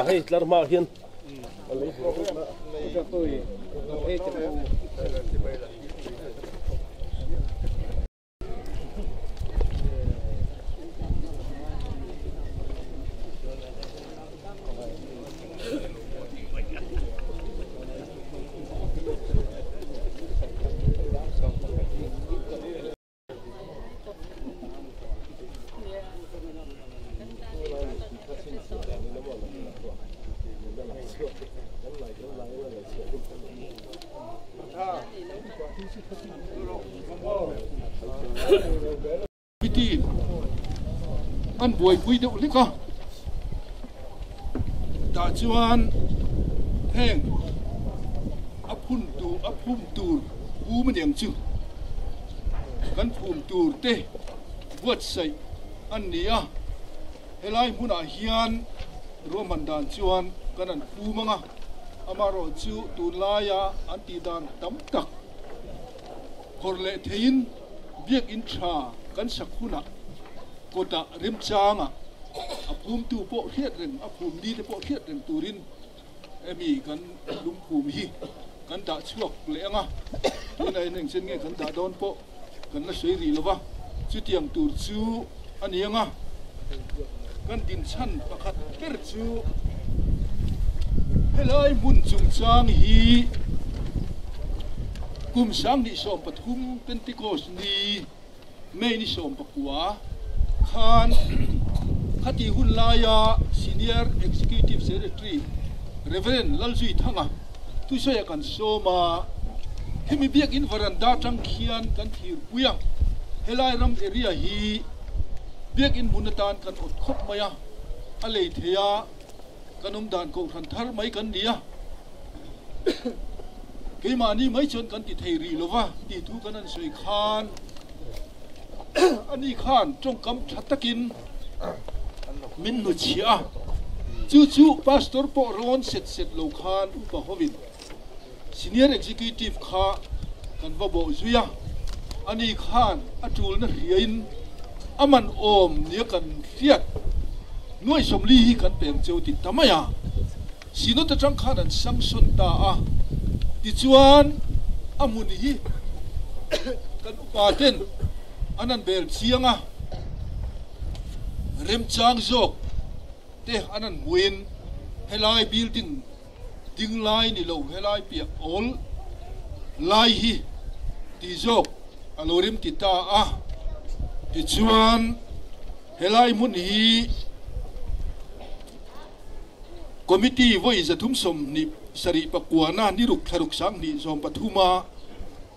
Hei tlar hmaah hian Committee an buaipui deuh hlek a, tah chuan heng a phun tur a phum tur pu maniang chu kan phum tur te buatsaih an ni a, helai hmunah hian ruahman dan chuan kan an pum ang a, amaherawhchu tunlaia an tih dan tam tak Phawrh leh theiin biakinn tha kan sak hunah kawtah remchangah a phumtu pawh hriat reng, a phum ni te pawh hriat reng turin emi kan lungphum hi kan dah chhuak leh ang a, tunah hian engchen nge kan dah dawn pawh kan la sawi rih lova, chutiang tur chu a ni ang a, kan dinchhan pakhat ber chu helai hmun chungchang hi Kum 2013 Pentecost ni, May ni 19 khan khati hun laia Senior Executive Secretary Rev. Lalzuithanga thusawi a kan sawm a, hemi biakinn varanda atang khian kan thirpui a, helai ram area hi biakinn hmun atan kan awt khawp mai a, a lei thei a, kan awm dan kohhran thar mai kan ni a. Keimahni mai chuan kan ti thei rih lova tih thu kan han sawi khan ani khan tawngkam tha takin min hnuchhiah a, chu chu Pastor pawh rawn set set lo khan upa hovin Senior Executive kha kan va bawh zui a, ani khan a tulna hriain a man awm nia kan hriat nuai 40 hi kan peng cheu ti ta mai a. Synod atang khan an sanction ta a, tichuan a hmun hi kan upa ten an han bel chiang a, remchang zawk te an han hmuin helai building ding lai ni lo helai piah awl lai hi ti zawk a lo rem ti ta a, tichuan helai hmun hi. Committee vawi 327 pakuana ni ruk thla ruk 2023 a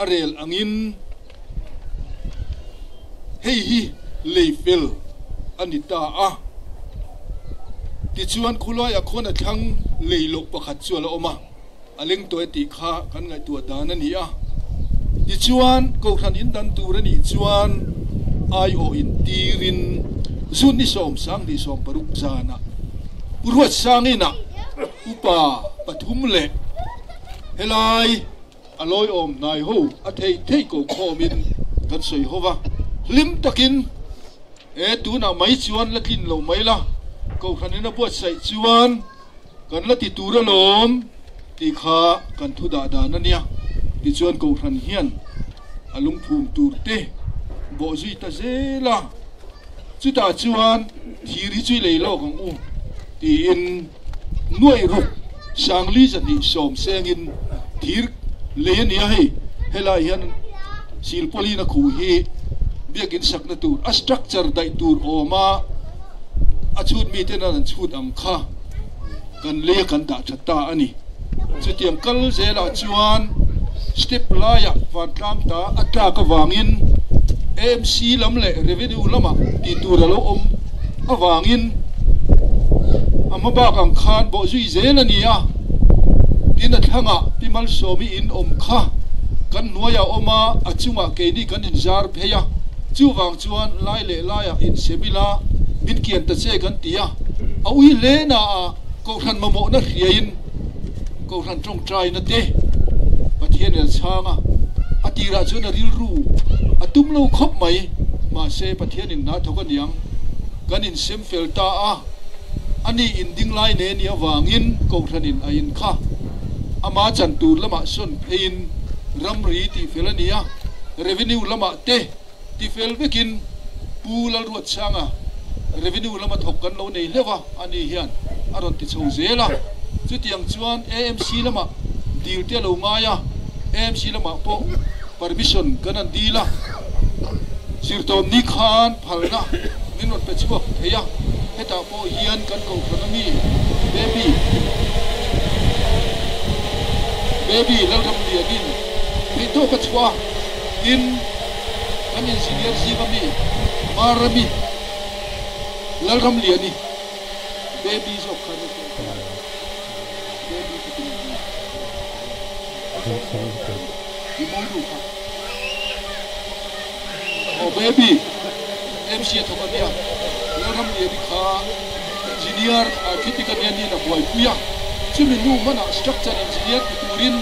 a rel angin hei hi lei fel a ni ta a. Tichuan khulaiah khuan a thlang lei loh pakhat chu a la awm a, a leng tawh e tih kha kan ngaihtuah dan a ni a. Tichuan Kohhran in dan tur a nih chuan aiawh intirin June ni 10 2016 zanah Pu Ruatsangina upa pathum leh helai a lawiawm hnai ho a thei thei ko khawmin kan sawi ho va, hlim takin e tunah mai chuan la tlin lo mai la, Kohhranin a buatsaih chuan Kan la ti tur alawm tih kha kan thu dah dan a nia. Tichuan Kohhran hian a lungphum tur te bawh zui ta zel a, chutah chuan thir hi chu i lei lawk ang u tiin nuaih ruk 40 210 sengin thir lei a nia hei. Helai hian silpawlin a khuh hi biakin sakna tur a structure daih tur awm a, a chhut miten an chhut ang kha. Kan lei a kan dah tha ta a ni. Chutiang kal zelah chuan step laiah vantlang ta a tlak avangin AMC lam leh Revenue lamah tih tur a lo awm avangin a hma bak ang khan bawhzui zel a ni a. Tin a thlangah Pi Malsawmi in awm kha kan hnuaiah a awm a, a chungah keini kan inzar phei a. Chuvang chuan lai leh laiah insem ila min kian ta che kan ti a. A ui hle na a Kohhran mamawhna hriaiin Kohhran tawngtaina te Pathian in a chhang a, a tirah chuan a rilru a tum lo khawp mai, mahse Pathian in hna thawk aniang kan insem fel ta a, ani in ding lai ne ni avangin Kohhran in a in kha ama chan tur lamah sawn pheiin ramri tih fel a ni a, revenue lamah te. Tifel vekin Pu Lalruatsanga Revenue lama thawk kan lo nei hleuh a, ani hian a rawn ti chho zel a. Chutiang chuan AMC lamah dil te a lo ngai a, AMC lamah pawh permission kan han dil a, zirtawmni khan phalna min rawn pe chhuak thei a, hetah pawh hian kan kohhran ami Baby Baby Lalramlianin theihtawk a chhuah a, tin, Kan engineer zing ami Marami Lalramliani baby zawk kha ni teh kha baby kha ti mai i mawi duh kha aw baby MC a thawk ania Lalramliani kha engineer architect ania niin a buaipui a chumi nu hmanah structure engineer ti turin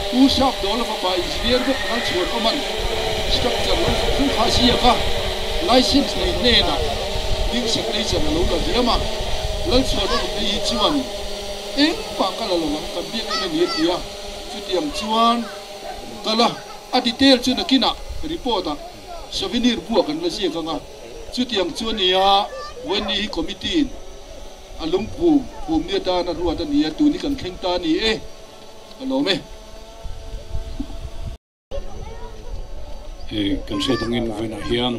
Pu Sapdawla fapa engineer bawk Lalchhuan Awman structure lo zawh zawng kha a ziak a, license nei hnenah hming signature a lo la diam a, Lalchhuan Awm phei hi chuan engmah ka la lo ang kan biak em ani a ti a, chutiang chuan kal a, a detail chu nakinah report ah souvenir buah kan la ziak ang a, chutiang chu ania Wendy hi committee in a lungphum phum ni atan a ruat a ni a, tun hi kan thleng ta a ni e. Ka lawm e. Hei kan hriat angin vawiinah hian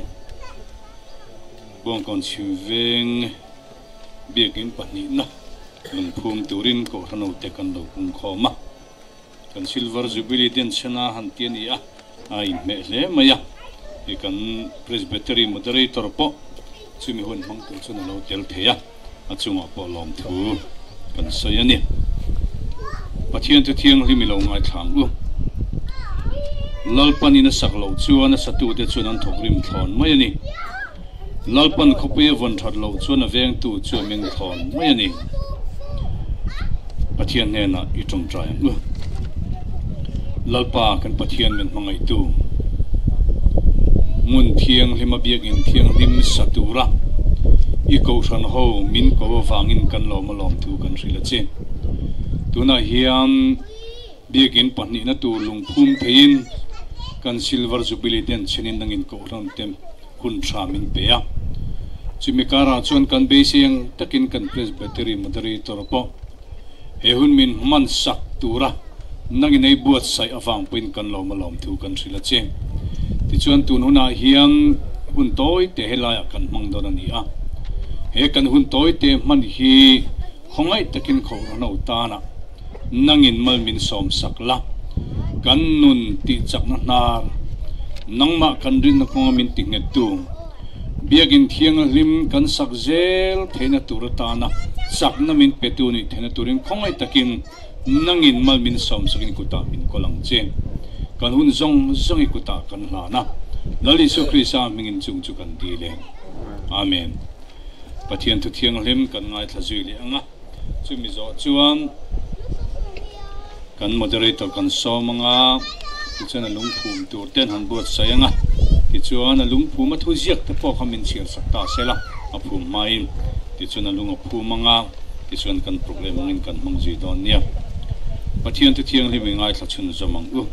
Bawngkawn chhim veng biakin pahnihna lungphum turin Kohhran hote kan lo pung khawm a. Kan Silver Jubilee den chhena han ti a ni a, a inhmeh hle mai a. Hei kan Presbytery Moderator pawh chumi hun hmang tur chuan a lo tel thei a. A chungah pawh lawmthu kan sawi a ni. Pathian chu thianghlim i lo ngaithla ang u. Lalpan in a sak loh chuan a satute chuan an thawk rim thlawn mai a ni. Lalpan khawpui a vawn that loh chuan a vengtu chu a meng thlawn mai a ni. Pathian hnenah i tawngtai ang u. Lalpa kan Pathian min hmangaihtu, hmun thianghlima biakinn thianghlim sa tura i kohhran ho min ko avangin kan lawm a lawmthu kan hrilh a che. Tunah hian biakinn pahnihna tur lungphum theiin kan Silver Jubilee den chhenin nangin kohhran te hun tha min pe a. Chumi karah chuan kan beisei ang takin kan Presbytery Moderator pawh He hun min hman sak tura nangin ei buatsaih avang pawhin kan lawm a lawm thu kan hrilh a che. Tichuan tun hunah hian hun tawi te helaiah kan hmang dawn a ni a. He kan hun tawi te hman hi khawngaih takin khawhrawn ho tanah nangin mal min sawm sak la, kan nun tih chakna hnar, nangmah kan rinna kawnga min ti nghettu, Biakinn thianghlim kan sak zel theihna tur atana chakna min petu nih theihna turin khawngaih takin nangin mal min sawmsakin kutah min kawl ang che. Kan hun zawng zawng i kutah kan hlan a, Lal Isua Krista hmingin chung chu kan dil e. Amen. Pathian thu thianghlim kan ngaithla zui leh ang a, chumi zawh chuan Kan moderator kan sawm ang a, tichuan a lungphum tur te an han buatsaih ang a, tichuan a lungphum a thu ziak te pawh kha min chhiar sak ta sela, a phum hmain tichuan a lung a phum ang a, tichuan kan program angin kan hmang zui dawn nia. Pathian thu thianghlim i ngaithla chhun zawm ang u.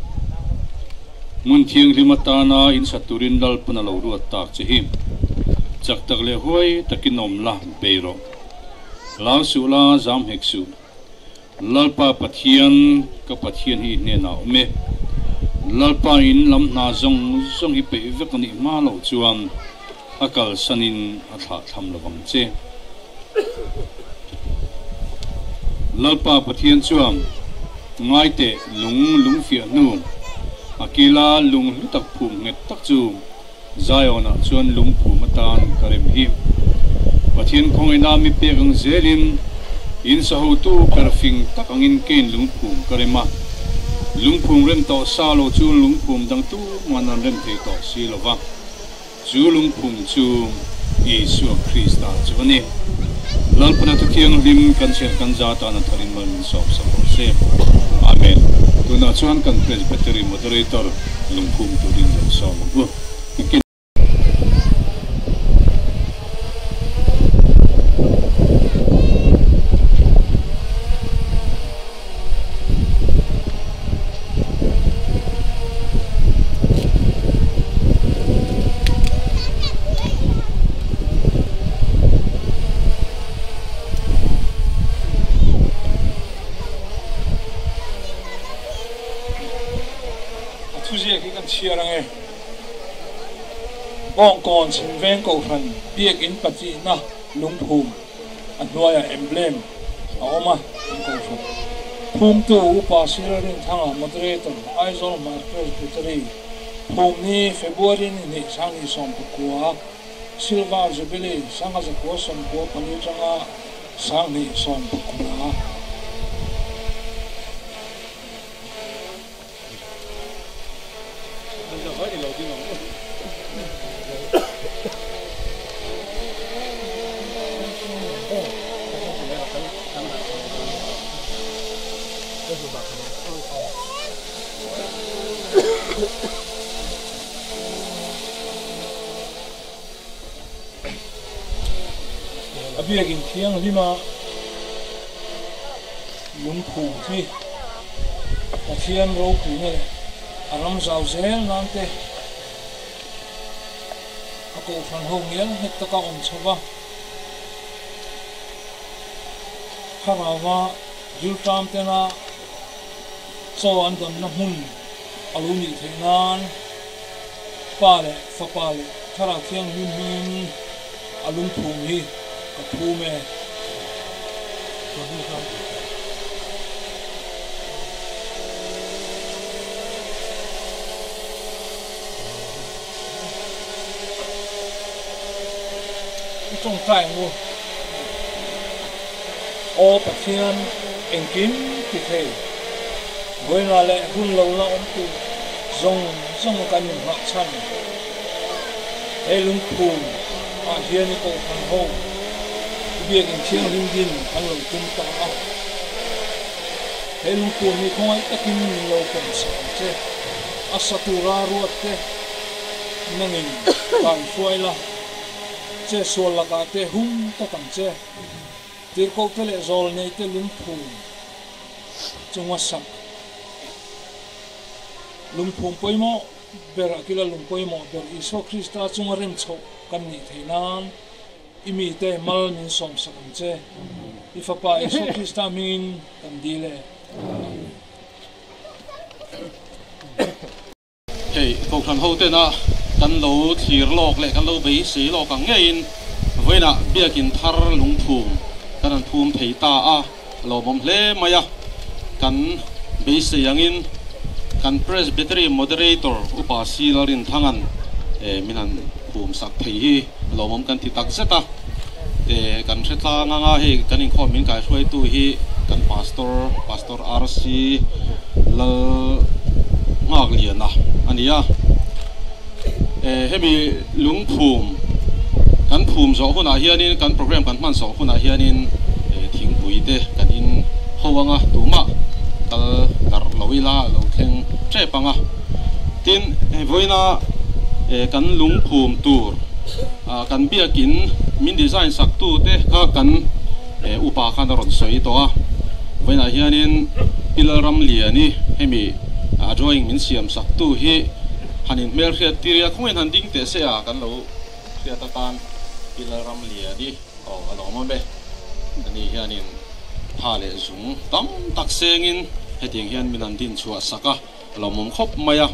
Hmun thianghlim atana insat turin Lalpan a lo ruat tak che hi. Chak tak leh huai takin awm la, bei rawh. Hlau suh la, zam hek suh. Lalpa Pathian, ka Pathian hi i hnenah a awm e. Lalpa in lam hna zawng zawng hi peih vek a nih hma loh chuan a kalsanin a thlahthlam lo vang che. Lalpa Pathian chuan, Ngai teh, lung lung fiah hnu, a kila lung hlu tak phum nghet tak chu Zion-ah chuan lung phum atan ka rem hi. Pathian khawngaihna mi pek ang zelin, in sahotu ber fing tak angin kein lung phum ka rem a. Lung phum rem tawh sa lo chu lung phum dang tuman an rem thei tawh si lo va. Chu lungphum chu Isua Krista chu a ni. Lalpana thu thianghlim kan chhiat kan za tan a tharin mal min sawp sak rawh se. Amen. Tunah chuan kan Presbytery Moderator lungphum turin lo sawm ang u. A thuziak hi kan chhiar ang e. Bawngkawn Chhimveng Kohhran Biakin Pathihna Lungphum a hnuaiah emblem a awm a, an kohhran phumtu Upa Sir Rinthanga, Moderator, Aizawl Hmar Presbytery, Phumni, February ni hnih Sanghnih 19, Silver Jubilee, Sangha zakua 94 tanga Sanghnih 19. A biakin thianghlima lungphum hi Pathian ropuina leh a ram zau zel nan te a kohhran ho ngial nghet taka awm chho va, thlarauva rilṭam tena chaw an danna hmun a lo nih theih nan Pa leh Fapa leh Thlarau Thianghlim hmingin a lungphum hi ka phum e. I tawngtai ang u. Aw Pathian, engkim ti thei. Vawiinah leh hun lo la awm tur zawng zawng kan inhmah chhan. He lungphum ah hian i kohhran ho i biakin thianghlim din an lo tum ta a. He lungphum hi khawngaih takin min lo pawm sak ang che. A sa tura ruat te nangin kan hruai la, che sual lakah te hum tak ang che. Tirhkoh te leh zawl nei te lungphum chunga sak lungphum pawimawh ber a kila lung pawimawh ber Isua Krista chunga rem chhoh kan nih theih nan i mite mal min sawmsak ang che. I Fapa Isua Krista hmingin kan dil e. Amen. Hei, Kohhran hotena kan lo thlir lawk leh kan lo beisei lawk ang ngeiin vawiinah biakin thar lungphum kan han phum thei ta a, a lawmawm hle mai a. Kan beisei angin kan Presbytery Moderator Upa Si Lalrinthanga'n min han phum sak thei hi a lawmawm kan ti tak zet a. Kan hre tlang anga hei kan inkhawm min kaihruaitu hi kan Pastor, Pastor RC Lal Nghakliana a ni a. Hemi lungphum kan phum zawh hunah hianin kan program kan hman zawh hunah hianin thingpui te kan in ho anga tumah kal darh lo ila a lo thleng tep ang a. Tin, vawiina kan lungphum tur. Kan biakin min design sak tu te kha kan upa khan a rawn sawi tawh a, vawiinah hianin Pi Lalramliani hemi a drawing min siam sak tu hi han inhmelhriat tir ila khawngaih han ding teh se a kan lo hriat atan Pi Lalramliani aw a lawm awm e. Ani hianin tha leh zung tam tak sengin hetiang hian min han din chhuah sak a. A lawmawm khawp mai a,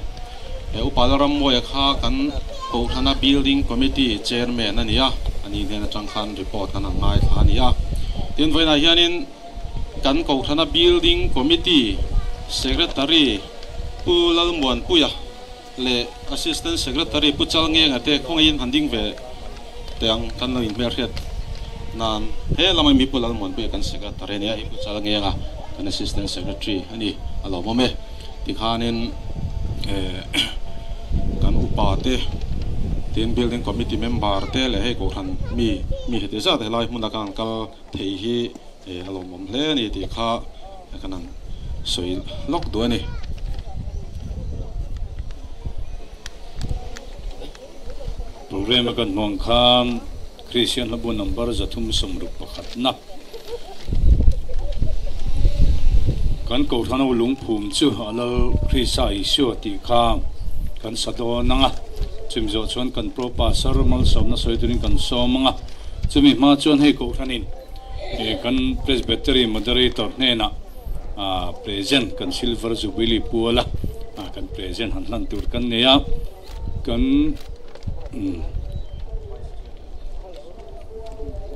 he Upa Lalrammawia kha kan Kohhrana Building Committee Chairman a ni a, ani hnen atang khan report kan han ngaithla a ni a. Tin, vawiinah hianin Kan Kohhrana Building Committee Secretary Pu Lalmuanpuia leh Assistant Secretary Pu Chalngenga te khawngaihin han ding ve teh ang kan lo inhmelhriat nan. He lama mi Pu Lalmuanpuia kan Secretary a nia, hei Pu Chalngenga kan Assistant Secretary a ni a lawmawm e. Tikhanin kan upa te tin Building Committee member te leh hei Kohhran mi mi heti zat helai hmuna kan kal thei hi a lawmawm hle a ni tih kha kan han sawi lawk duh a ni. Programme a kan hmuang khan Kristian hlabu number 361 kan Kohhran ho lungphum chu a lal Krista Isua tih kha kan sa dawn ang a, chumi zawh chuan kan Pro Pastor malsawmna sawi turin kan sawm ang a, chumi hma chuan hei Kohhranin Kan Presbytery Moderator hnenah present kan Silver Jubilee puala kan present han hlan tur kan nei a, kan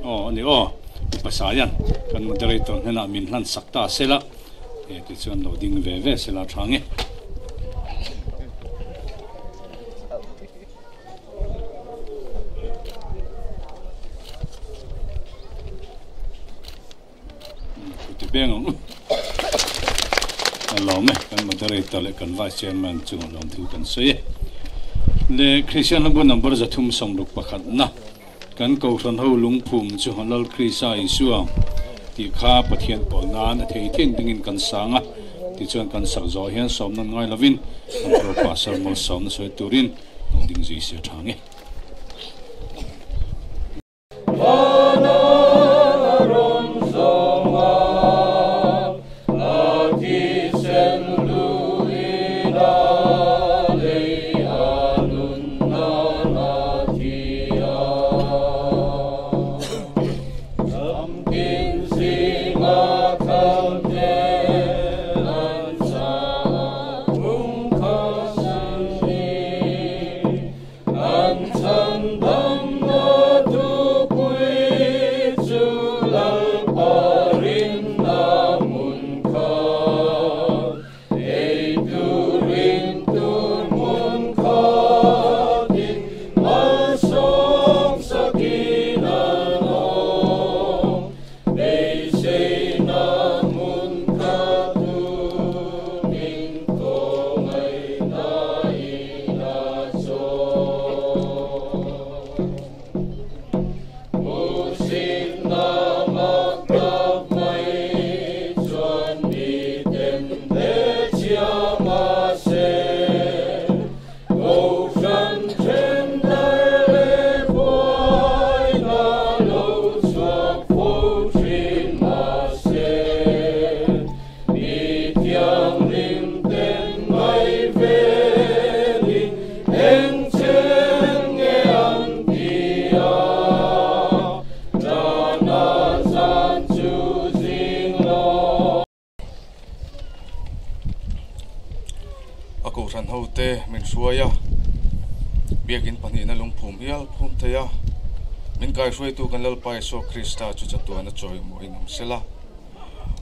aw ani aw Upa Saian kan Moderator hnenah min hlan sak ta sela tichuan lo ding ve ve sela tha nge. Ti beng ang a lawm e kan moderator leh kan vice chairman chunga lawm thu kan sawi e le Christian hlabu number 361 na kan kohhran ho lungphum chu Lal Krista Isua tih kha Pathian pawl nan a thei thin dingin kan sang a tichuan kan sak zawh hian sawm nan ngai lovin kan pro pastor malsawmna sawi turin lo ding zui se tha nge. A kohhran ho te min hruai a, biakin pahnihna lungphum hial phum thei a, min kaihruaitu kan Lalpa Isua Krista chu chatuan a chawimawiin awm sela.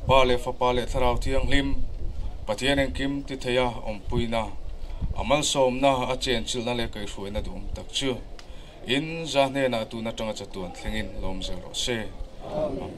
Pa leh Fapa leh Thlarau Thianghlim, Pathian engkim ti thei a awmpuina, a malsawmna, a chenchilhna leh kaihhruaina duhawm tak chu in za hnenah tun atanga chatuan thlengin lawm zel rawh se. Amen.